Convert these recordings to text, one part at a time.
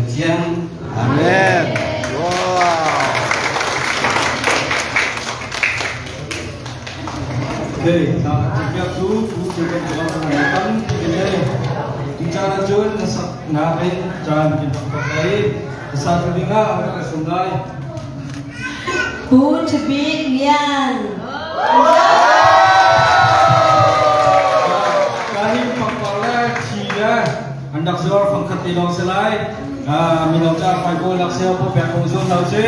Pathian. Amen. Wow. Okay, na cu tu cu kan tuah kan tam ti le tu caan ahcun na sak na in caan kin pak lai na sa tu ding ah ka sum lai. Pu Thabik Lian. Kahi pakpar le thi le an rak zuar fangkhat te lawng si lai. Mino ca fai ko lak seo po pek ko zum lo si.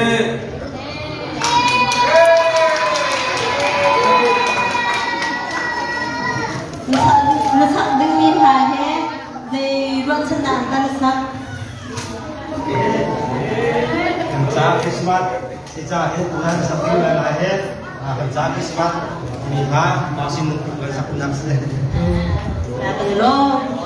Na sak dingmi hla he zei ruahchannak dah na sak? Kan ca Christmas si ca he tuhan sak ding lai lai he kan ca Christmas mi hla mah sin kan sak nak si. Na kan lawm.